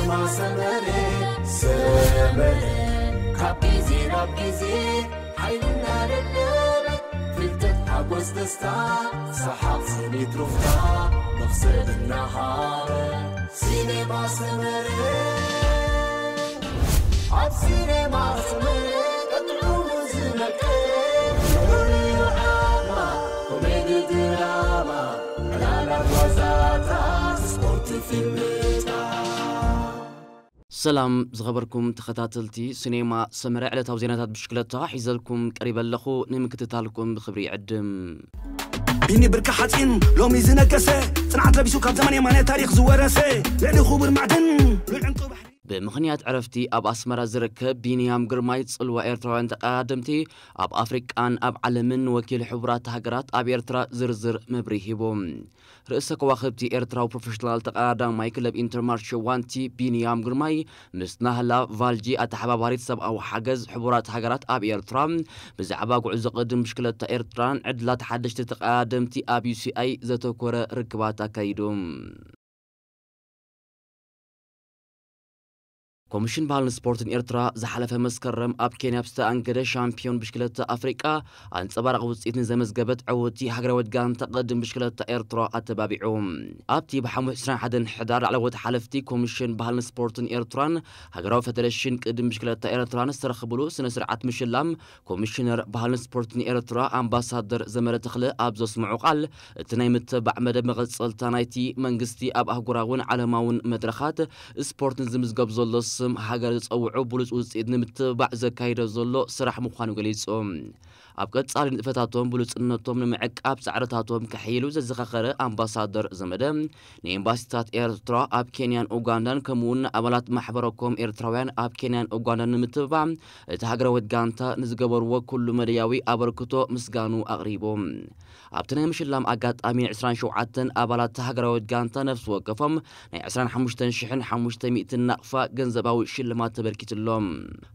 ሰመረ ሰመረ ካብ ግዜ ናብ ግዜ ሓይልና ደለበ ፍልጠት ሓጎስ ደስታ ሰሓቕ ስኒት ሩፍታ መኽሰብ እናሃበ ሲኔማ ሰመረ ኣብ ሲኔማ ሰመረ ቀጥዑ ዝነቀ ኮሜዲ ድራማ ዕላላት ዋዛታት ስፖርት ፊልምታት ሰላም ዝኸበርኩም ተኸታተልቲ ሲኔማ ሰመረ ዕለታዊ ዜናታት ብሽክለታ ሒዘልኩም ቀሪበ ኣለኹ። ንምክትታልኩም ብኽብሪ ይዕድም። ቢኒ ብርካ ሓፂን ሎሚ ዝነገሰ ጽንዓት ለቢሱ ካብ ዘመን የማነ ታሪኽ ዝወረሰ ልዕሊ ክቡር ማዕድን ልዑል ዕንቁ ባሕሪ ብምኽንያት ዕረፍቲ ኣብ ኣስመራ ዝርከብ ቢንያም ግርማይ ጽልዋ ኤርትራውያን ተቐዳደምቲ ኣብ ኣፍሪቃን ኣብ ዓለምን ንወኪል ሕቡራት ሃገራት ኣብ ኤርትራ ዝርዝር መብርሂ ሂቡ። ርእሰ ከዋኽብቲ ኤርትራዊ ፕሮፌሽናል ተቐዳዳማይ ክለብ ኢንተርማርሽ ዋንቲ ቢንያም ግርማይ ምስ ናህላ ቫልጂ ኣተሓባባሪት ሰብኣዊ ሓገዝ ሕቡራት ሃገራት ኣብ ኤርትራ ብዛዕባ ጉዕዞ ቅድም ብሽክለታ ኤርትራን ዕድላት ሓደሽቲ ተቐዳደምቲ ኣብ ዩሲኣይ ዘተኮረ ርክባት ኣካይዱ። ኮሚሽን ባህልን ስፖርትን ኤርትራ ዝሓለፈ መስከረም ኣብ ኬንያ ብዝተኣንገደ ሻምፒዮን ብሽክለታ ኣፍሪቃ ኣንጸባራቒ ውጽኢት ንዘመዝገበት ዕውቲ ሃገራዊት ጋንታ ቅድም ብሽክለታ ኤርትራ ኣተባቢዑ። ኣብቲ ብሓሙስ ዕስራን ሓደን ሕዳር ላዕለዎት ሓለፍቲ ኮሚሽን ባህልን ስፖርትን ኤርትራን ሃገራዊ ፌደሬሽን ቅድም ብሽክለታ ኤርትራን ዝተረኽብሉ ስነ ስርዓት ምሽላም ኮሚሽነር ባህልን ስፖርትን ኤርትራ ኣምባሳደር ዘመረ ተኽለ ኣብ ዘስምዑ ቃል እቲ ናይ ምትብባዕ መደብ መቐጸልታ ናይቲ መንግስቲ ኣብ ኣህጉራውን ዓለማውን መድረኻት ስፖርት ንዝምዝገብ ዘሎ ስም ሃገር ዝጸውዑ ብሉጽ ውጽኢት ንምትብባዕ ዘካይዶ ዘሎ ስራሕ ምዃኑ ገሊጹ። ኣብ ቀጻሊ ንጥፈታቶም ብሉጽነቶም ንምዕቃብ ጻዕርታቶም ከሕይሉ ዘዘኻኸረ ኣምባሳደር ዘመደ ንኤምባሲታት ኤርትራ ኣብ ኬንያን ኡጋንዳን ከምኡውን ንኣባላት ማሕበረኮም ኤርትራውያን ኣብ ኬንያን ኡጋንዳን ንምትብባዕ እቲ ሃገራዊት ጋንታ ንዝገበርዎ ኩሉ መደያዊ ኣበርክቶ ምስጋኑ ኣቕሪቡ። ኣብቲ ናይ ምሽላም ኣጋጣሚ ዕስራን ሸውዓተን ኣባላት ሃገራዊት ጋንታ ነፍሲ ወከፎም ናይ ዕስራን ሓሙሽተን ሽሕን ሓሙሽተ ሚእትን ናቕፋ ገንዘባዊ ሽልማት ተበርኪትሎም።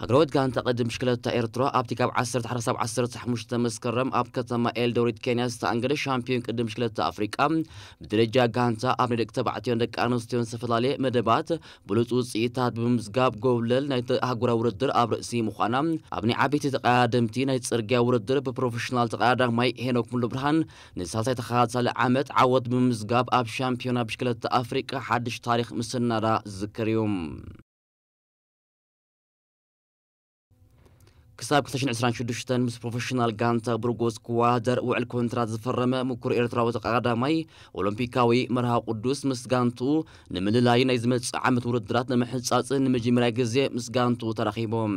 ሃገራዊት ጋንታ ቅድም ብሽክለታ ኤርትራ ኣብቲ ካብ ዓሰርተ ሓደ ክሳብ ዓሰርተ ሓሙሽተ መስከረም ኣብ ከተማ ኤልዶሪት ኬንያ ዝተኣንገደ ሻምፒዮን ቅድም ብሽክለታ ኣፍሪቃ ብደረጃ ጋንታ ኣብ ናይ ደቂ ተባዕትዮን ደቂ ኣንስትዮን ዝተፈላለየ መደባት ብሉጽ ውጽኢታት ብምምዝጋብ ጎብለል ናይቲ ኣህጉራዊ ውድድር ኣብ ርእሲ ምዃና ኣብ ናይ ዓበይቲ ተቐዳደምቲ ናይ ጽርግያ ውድድር ብፕሮፌሽናል ተቐዳዳማይ ሄኖክ ሙሉብርሃን ንሳልሳይ ተኸታታሊ ዓመት ዓወት ብምምዝጋብ ኣብ ሻምፒዮና ብሽክለታ ኣፍሪቃ ሓድሽ ታሪኽ ምስናዳ ዝዝከር እዩ። ክሳብ ክልተ ሽሕን ዕስራን ሽዱሽተን ምስ ፕሮፌሽናል ጋንታ ብርጎስ ክወዳደር ውዕል ኮንትራት ዝፈረመ ምኩር ኤርትራዊ ተቐዳዳማይ ኦሎምፒካዊ መርሃ ቅዱስ ምስ ጋንትኡ ንምልላይ ናይ ዝመጽእ ዓመት ውድድራት ንምሕጻጽ ንመጀመርያ ግዜ ምስ ጋንትኡ ተራኺቦም።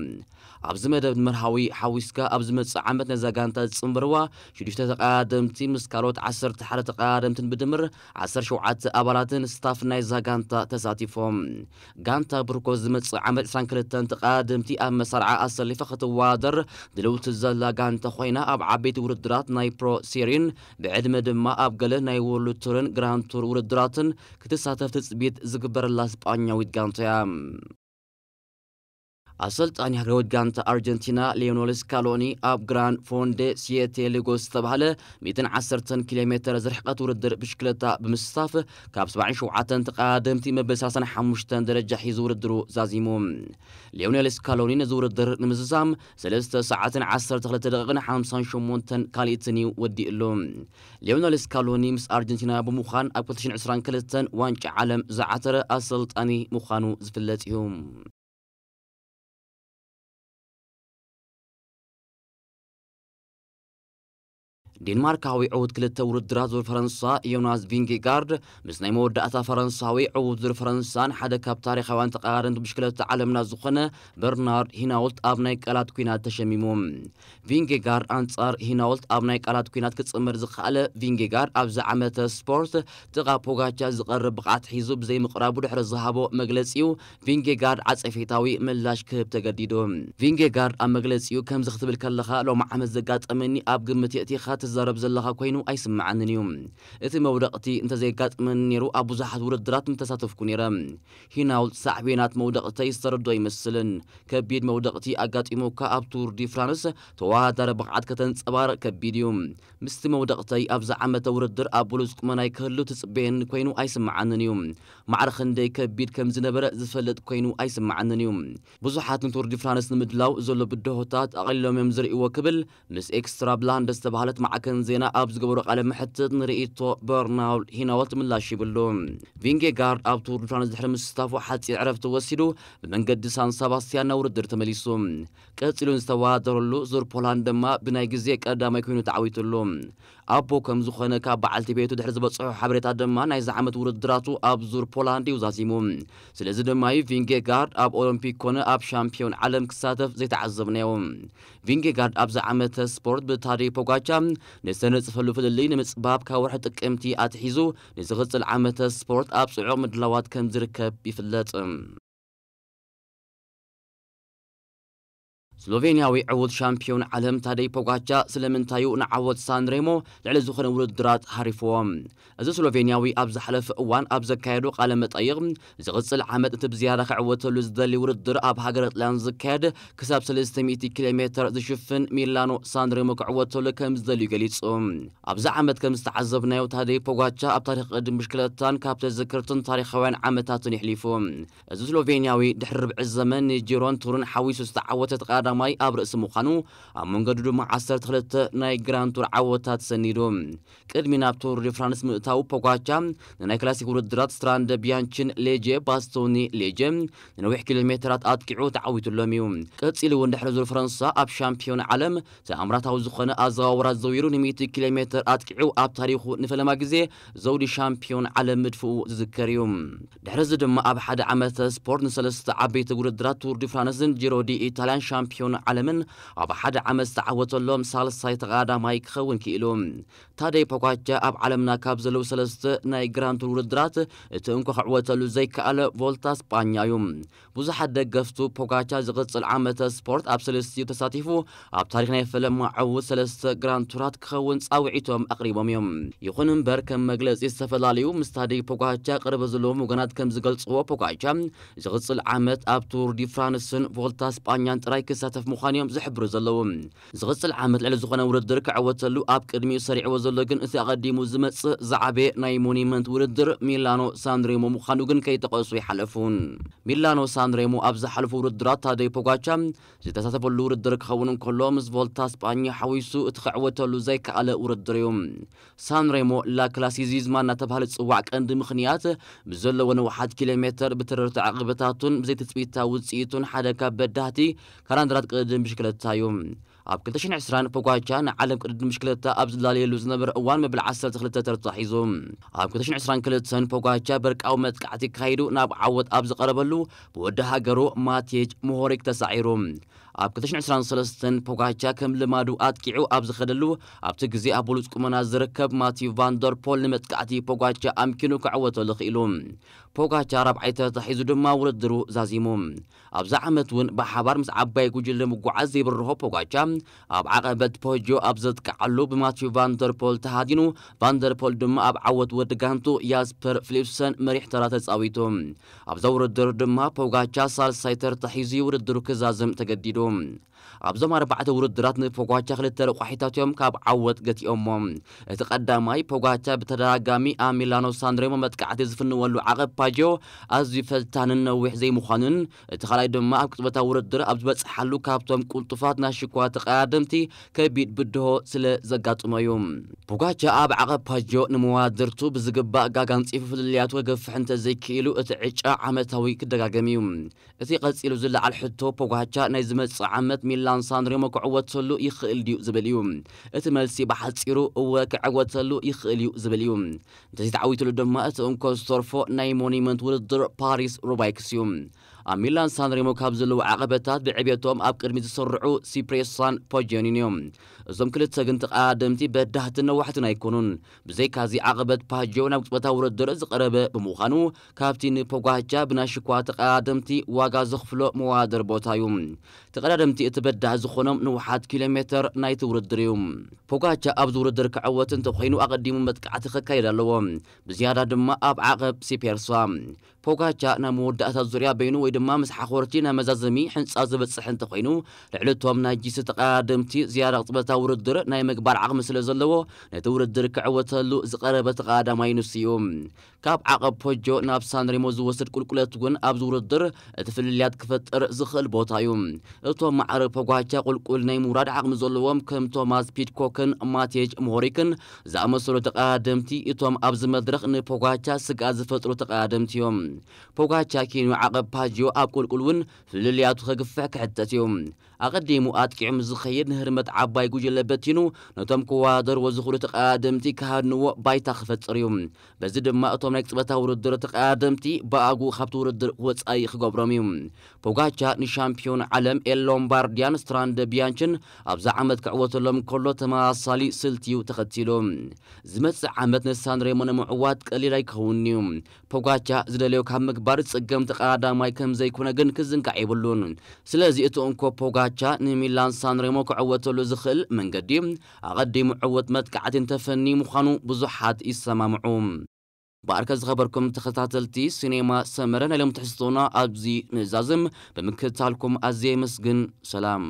ኣብዚ መደብ ንመርሃዊ ሓዊስካ ኣብ ዝመጽእ ዓመት ነዛ ጋንታ ዝጽንበርዋ ሽዱሽተ ተቐዳደምቲ ምስ ካልኦት ዓሰርተ ሓደ ተቐዳደምትን ብድምር ዓሰርተ ሸውዓተ ኣባላትን ስታፍ ናይዛ ጋንታ ተሳቲፎም። ጋንታ ብርኮ ዝመጽእ ዓመት ዕስራን ክልተን ተቐዳደምቲ ኣብ መሳርዓ ኣሰሊፋ ክትወዳደር ድልውቲ ዘላ ጋንታ ኮይና ኣብ ዓበይቲ ውድድራት ናይ ፕሮ ሴሪን ብዕድመ ድማ ኣብ ገለ ናይ ወርልድ ቱርን ግራንድ ቱር ውድድራትን ክትሳተፍ ትጽቢት ዝግበረላ ስጳኛዊት ጋንታ እያ። ኣሰልጣኒ ሃገራዊት ጋንታ ኣርጀንቲና ሊዮኔል ስካሎኒ ኣብ ግራንድ ፎንዴ ሲየቴ ሌጎስ ዝተባህለ ሚእትን ዓሰርተን ኪሎ ሜተር ዝርሕቀት ውድድር ብሽክለታ ብምስታፍ ካብ ሰብዓን ሸውዓተን ተቐዳደምቲ መበል ሰላሳን ሓሙሽተን ደረጃ ሒዙ ውድድሩ ዛዚሙ። ሊዮኔል ስካሎኒ ነዚ ውድድር ንምዝዛም ሰለስተ ሰዓትን ዓሰርተ ክልተ ደቂቕን ሓምሳን ሸሞንተን ካልኢትን እዩ ወዲእሉ። ሊዮኔል ስካሎኒ ምስ ኣርጀንቲና ብምዃን ኣብ ክልተ ሽሕን ዕስራን ክልተን ዋንጫ ዓለም ዝዓተረ ኣሰልጣኒ ምዃኑ ዝፍለጥ እዩ። ዴንማርካዊ ዕዉት ክልተ ውድድራት ዙር ፈረንሳ ዮናስ ቪንጌጋርድ ምስ ናይ መወዳእታ ፈረንሳዊ ዕዉት ዙር ፈረንሳን ሓደ ካብ ታሪኻውያን ተቐዳደምቲ ብሽክለታ ዓለምና ዝኾነ በርናርድ ሂናውልት ኣብ ናይ ቃላት ኲናት ተሸሚሙ። ቪንጌጋርድ ኣንጻር ሂናውልት ኣብ ናይ ቃላት ኲናት ክጽመር ዝኸኣለ ቪንጌጋርድ ኣብዚ ዓመተ ስፖርት ጥቓ ፖጋቻ ዝቐርብ ብቕዓት ሒዙ ብዘይምቕራቡ ድሕሪ ዝሃቦ መግለጺኡ ቪንጌጋርድ ዓጸፌታዊ ምላሽ ክህብ ተገዲዱ። ቪንጌጋርድ ኣብ መግለጺኡ ከምዚ ክትብል ከለኻ ሎሚ ዓመት ዘጋጠመኒ ኣብ ግምት የእቲኻ ትዛረብ ዘለኻ ኮይኑ ኣይስምዓንን እዩ። እቲ መውደቕቲ እንተዘየጋጥመኒ ነይሩ ኣብ ብዙሓት ውድድራት ምተሳተፍኩ ነይረ። ሂናውል ሳዕቤናት መውደቕተይ ዝተረዶ ኣይመስልን። ከቢድ መውደቕቲ ኣጋጢሙካ ኣብ ቱር ዲ ፍራንስ ተወዳዳሪ ብቕዓት ከተንጸባርቕ ከቢድ እዩ። ምስቲ መውደቕተይ ኣብዚ ዓመተ ውድድር ኣብ ብሉጽ ቁመናይ ክህሉ ትጽበየኒ ኮይኑ ኣይስምዓንን እዩ። ማዕረ ክንደይ ከቢድ ከም ዝነበረ ዝፈልጥ ኮይኑ ኣይስምዓንን እዩ። ብዙሓት ንቱር ዲ ፍራንስ ንምድላው ዘሎ ብድሆታት ኣቕሊሎም እዮም ዝርእይዎ ክብል ምስ ኤክስትራ ብላንድ ዝተባህለት ማዕከን ዜና ኣብ ዝገበሮ ቃለ መሕትት ንርእይቶ በርናውል ሂናወልት ምላሽ ይብሉ። ቪንጌጋርድ ኣብ ቱር ዲ ፍራንስ ድሕሪ ምስታፉ ሓጺር ዕረፍቲ ወሲዱ ብመንገዲ ሳን ሰባስቲያን ናብ ውድድር ተመሊሱ። ቀጺሉ ዝተወዳደረሉ ዙር ፖላንድ ድማ ብናይ ግዜ ቀዳማይ ኮይኑ ተዓዊቱሉ። ኣቦ ከም ዝኾነ ካብ በዓልቲ ቤቱ ድሕሪ ዝበጽሖ ሓበሬታ ድማ ናይዚ ዓመት ውድድራቱ ኣብ ዙር ፖላንድ እዩ ዛዚሙ። ስለዚ ድማ እዩ ቪንጌጋርድ ኣብ ኦሎምፒክ ኮነ ኣብ ሻምፒዮን ዓለም ክሳተፍ ዘይተዓዘብናዮ። ቪንጌጋርድ ኣብዚ ዓመተ ስፖርት ብታደይ ፖጋቻ ንዝተነጽፈሉ ፍልልይ ንምጽባብ ካብ ወርሒ ጥቅምቲ ኣትሒዙ ንዝቕጽል ዓመተ ስፖርት ኣብ ጽዑቕ ምድላዋት ከም ዝርከብ ይፍለጥ። ስሎቬንያዊ ዕዉት ሻምፒዮን ዓለም ታደይ ፖጋቻ ስለምንታዩ ንዓወት ሳንሬሞ ልዕሊ ዝኾነ ውድድራት ሃሪፍዎ? እዚ ስሎቬንያዊ ኣብ ዝሓለፈ እዋን ኣብ ዘካየዶ ቃለ መጠይቕ ዝቕጽል ዓመት እቲ ብዝያዳ ክዕወተሉ ዝደሊ ውድድር ኣብ ሃገረ ጥልያን ዝካየድ ክሳብ ሰለስተ ሚእቲ ኪሎ ሜትር ዝሽፍን ሚላኖ ሳንሬሞ ክዕወተሉ ከም ዝደልዩ ገሊጹ። ኣብዚ ዓመት ከም ዝተዓዘብናዮ ታደይ ፖጋቻ ኣብ ታሪኽ ቅድም ብሽክለታን ካብ ተዘክርትን ታሪኻውያን ዓመታትን ይሕሊፉ። እዚ ስሎቬንያዊ ድሕሪ ርብዒ ዘመን ንጂሮን ቱርን ሓዊሱ ዝተዓወተ እቲ ቀዳማይ ኣብ ርእሲ ምዃኑ ኣብ መንገዱ ድማ ዓሰርተ ክልተ ናይ ግራንድ ቱር ዓወታት ሰኒዱ። ቅድሚ ናብ ቱር ዲ ፍራንስ ምእታው ፖጋቻ ንናይ ክላሲክ ውድድራት ስትራንደ ቢያንችን ሌጀ ባስቶኒ ሌጀ ንነዊሕ ኪሎ ሜትራት ኣጥቂዑ ተዓዊቱሎም እዩ። ቀጺሉ እውን ድሕሪ ዙር ፈረንሳ ኣብ ሻምፒዮን ዓለም ተኣምራታዊ ዝኾነ ኣዘዋውራ ዘዊሩ ን ሚእቲ ኪሎ ሜትር ኣጥቂዑ ኣብ ታሪኹ ንፈለማ ግዜ ዘውዲ ሻምፒዮን ዓለም ምድፍኡ ዝዝከር እዩ። ድሕሪ እዚ ድማ ኣብ ሓደ ዓመተ ስፖርት ንሰለስተ ዓበይቲ ውድድራት ቱር ዲ ፍራንስን ጂሮ ዲ ኢታልያን ሻምፒዮን ዓለምን ኣብ ሓደ ዓመት ዝተዓወተሎም ሳልሳይ ተቐዳማይ ክኸውን ክኢሉ። ታደይ ፖጋቻ ኣብ ዓለምና ካብ ዘለዉ ሰለስተ ናይ ግራንድ ቱር ውድድራት እቲ እንኮ ክዕወተሉ ዘይከኣለ ቮልታ ስጳኛ እዩ። ብዙሓት ደገፍቱ ፖጋቻ ዝቕጽል ዓመተ ስፖርት ኣብ ሰለስቲኡ ተሳቲፉ ኣብ ታሪኽ ናይ ፈለማ ዕዉት ሰለስተ ግራንድ ቱራት ክኸውን ጻውዒቶም ኣቕሪቦም እዮም። ይኹን እምበር ከም መግለጺ ዝተፈላለዩ ምስ ታደይ ፖጋቻ ቅርበት ዘለዎም ወገናት ከም ዝገልጽዎ ፖጋቻ ዝቕጽል ዓመት ኣብ ቱር ዲ ፍራንስን ቮልታ ስጳኛን ጥራይ ክሳተፍ ምዃኑ እዮም ዝሕብሩ ዘለዉ። ዝቕጽል ዓመት ልዕሊ ዝኾነ ውድድር ክዕወተሉ ኣብ ቅድሚኡ ሰሪዕዎ ዘሎ ግን እቲ ኣቐዲሙ ዝመጽእ ዝዓበየ ናይ ሞኒመንት ውድድር ሚላኖ ሳንሬሞ ምዃኑ ግን ከይጠቐሱ ይሓለፉን። ሚላኖ ሳንሬሞ ኣብ ዝሓለፉ ውድድራት ታደይ ፖጋቻ ዝተሳተፈሉ ውድድር ክኸውን እንከሎ ምስ ቮልታ ስጳኛ ሓዊሱ እቲ ክዕወተሉ ዘይከኣለ ውድድር እዩ። ሳንሬሞ ላ ክላሲዚዝማ እናተባህለ ዝጽዋዕ ቀንዲ ምኽንያት ብዘለዎ ንውሓት ኪሎ ሜትር ብትርርቲ ዓቕብታቱን ብዘይትጽቢታ ውጽኢቱን ሓደ ካብ በዳህቲ ካላንደራት ቅድድም ብሽክለታ እዩ። ኣብ ክልተ ሽሕን ዕስራን ፖጋቻ ንዓለም ቅድድም ብሽክለታ ኣብ ዝላለየሉ ዝነበረ እዋን መበል ዓሰርተ ክልተ ተርታ ሒዙ። ኣብ ክልተ ሽሕን ዕስራን ክልተን ፖጋቻ በርቃዊ መጥቃዕቲ ካይዱ ናብ ዓወት ኣብ ዝቐረበሉ ብወዲ ሃገሩ ማቴጅ ሞሆሪክ ተሳዒሩ። ኣብ ክልተ ሽሕን ዕስራን ሰለስተን ፖጋቻ ከም ልማዱ ኣጥቂዑ ኣብ ዝኸደሉ ኣብቲ ግዜ ኣብ ብሉጽ ቁመና ዝርከብ ማቲዩ ቫንደርፖል ንመጥቃዕቲ ፖጋቻ ኣምኪኑ ክዕወተሉ ክኢሉ። ፖጋቻ ራብዓይ ተርታ ሒዙ ድማ ውድድሩ ዛዚሙ። ኣብዚ ዓመት እውን ብሓባር ምስ ዓባይ ጉጅለ ምጉዓዝ ዘይብርሆ ፖጋቻ ኣብ ዓቐበት ፖጆ ኣብ ዘጥቅዓሉ ብማቲዩ ቫንደርፖል ተሃዲኑ፣ ቫንደርፖል ድማ ኣብ ዓወት ወዲ ጋንቱ ያስፐር ፊሊፕሰን መሪሕ ተራ ተጻዊቱ። ኣብዛ ውድድር ድማ ፖጋቻ ሳልሳይ ተርታ ሒዙ ውድድሩ ክዛዝም ተገዲዱ። ኣብዞም ኣርባዕተ ውድድራት ንፖጋቻ ክልተ ረቋሒታት እዮም ካብ ዓወት ገቲኦሞ። እቲ ቀዳማይ ፖጋቻ ብተደጋጋሚ ኣብ ሚላኖ ሳንሬሞ መጥቃዕቲ ዝፍንወሉ ዓቐብ ፓጆ ኣዝዩ ፈታንን ነዊሕ ዘይምዃኑን፣ እቲ ካልኣይ ድማ ኣብ ቅጽበታዊ ውድድር ኣብ ዝበጽሓሉ ካብቶም ቁልጡፋት ናይ ሽኳ ተቐዳደምቲ ከቢድ ብድሆ ስለ ዘጋጥሞ እዩ። ፖጋቻ ኣብ ዓቐብ ፓጆ ንመዋድርቱ ብዝግባእ ጋጋ ኣንጺፉ ፍልልያቱ ከገፍሕ እንተዘይክኢሉ እቲ ዕጫ ዓመታዊ ክደጋገም እዩ። እቲ ቀጺሉ ዝለዓል ሕቶ ፖጋቻ ናይ ዝመጽእ ዓመት ሚላን ሳንሬሞ ክዕወተሉ ይኽእል ድዩ ዝብል እዩ። እቲ መልሲ ብሓጺሩ እወ ክዕወተሉ ይኽእል እዩ ዝብል እዩ። እንተዘይተዓዊትሉ ድማ እቲ እንኮ ዝተርፎ ናይ ሞኒመንት ውድድር ፓሪስ ሩባይክስ እዩ። ኣብ ሚላን ሳንሬሞ ካብ ዘለዉ ዓቐበታት ብዕቤቶም ኣብ ቅድሚ ዝሰርዑ ሲፕሬሳን ፖጀኒን እዮም። እዞም ክልተ ግን ተቐዳደምቲ በዳህትን ነዋሕትን ኣይኮኑን። ብዘይካዚ ዓቐበት ፓጆ ናብ ቅጽበታዊ ውድድር ዝቐረበ ብምዃኑ ካብቲ ንፖጋቻ ብናሽኳ ተቐዳደምቲ ዋጋ ዘኽፍሎ መዋደር ቦታ እዩ። ተቐዳደምቲ እቲ በዳህ ዝኾኖም ንውሓት ኪሎ ሜተር ናይቲ ውድድር እዩ። ፖጋቻ ኣብዚ ውድድር ክዕወት እንተኾይኑ ኣቐዲሙ መጥቃዕቲ ከካይድ ኣለዎ። ብዝያዳ ድማ ኣብ ዓቐብ ሲፔርሳ ፖጋቻ ናብ መወዳእታ ዙርያ በይኑ ወይ ድማ ምስ ሓኾርቲ ናብ መዛዘሚ ሕንጻ ዝበጽሕ እንተኾይኑ ልዕሊ ቶም ናይ ጂሲ ተቐዳደምቲ ዝያዳ ቅጽበታዊ ውድድር ናይ ምግባር ዓቕሚ ስለ ዘለዎ ነቲ ውድድር ክዕወተሉ ዝቐረበ ተቐዳዳማይ ንሱ እዩ። ካብ ዓቐብ ፖጆ ናብ ሳንሬሞ ዝወስድ ቁልቁለት እውን ኣብዚ ውድድር እቲ ፍልልያት ክፈጥር ዝኽእል ቦታ እዩ። እቶም ማዕረ ፖጋቻ ቁልቁል ናይ ምውራድ ዓቕሚ ዘለዎም ከም ቶማስ ፒድኮክን ማቴጅ ሞሆሪክን ዝኣመሰሉ ተቐዳደምቲ እቶም ኣብዚ መድረኽ ንፖጋቻ ስግኣት ዝፈጥሩ ተቐዳደምቲ እዮም። ፖጋቻ ኪንዮ ዓቐብ ፓጂዮ ኣብ ቁልቁል እውን ፍልልያቱ ከግፍሕ ክሕተት እዩ። ኣቐዲሙ ኣጥቂዑ ምስ ዝኸይድ ንህርመት ዓባይ ጉጅለ በቲኑ ነቶም ክወዳደርዎ ዝኽእሉ ተቐዳደምቲ ክሃድንዎ ባይታ ክፈጥር እዩ። በዚ ድማ እቶም ናይ ቅጽበታዊ ውድድር ተቐዳደምቲ ብኣግኡ ካብቲ ውድድር ወጻኢ ክገብሮም እዩ። ፖጋቻ ንሻምፒዮን ዓለም ኤል ሎምባርዲያን ስትራንደ ቢያንችን ኣብዚ ዓመት ክዕወተሎም ከሎ ተመሳሳሊ ስልቲ እዩ ተኸቲሉ። ዝመጽእ ዓመት ንሳንሬሞ ንምዕዋት ቀሊል ኣይከውንን እዩ። ፖጋቻ ዝደለዮ ካብ ምግባር ዝጽገም ተቐዳዳማይ ከም ዘይኮነ ግን ክዝንጋዕ የብሉን። ስለዚ እቲ እንኮ ፖጋቻ ንሚላን ሳንሬሞ ክዕወተሉ ዝኽእል መንገዲ ኣቐዲሙ ዕውት መጥቃዕቲ እንተፈኒ ምዃኑ ብዙሓት ይሰማምዑ። ብኣርከ ዝኸበርኩም ተኸታተልቲ ሲኔማ ሰመረ ናይ ሎም ትሕዝቶና ኣብዚ ንዛዝም ብምክትታልኩም ኣዝየ የመስግን። ሰላም።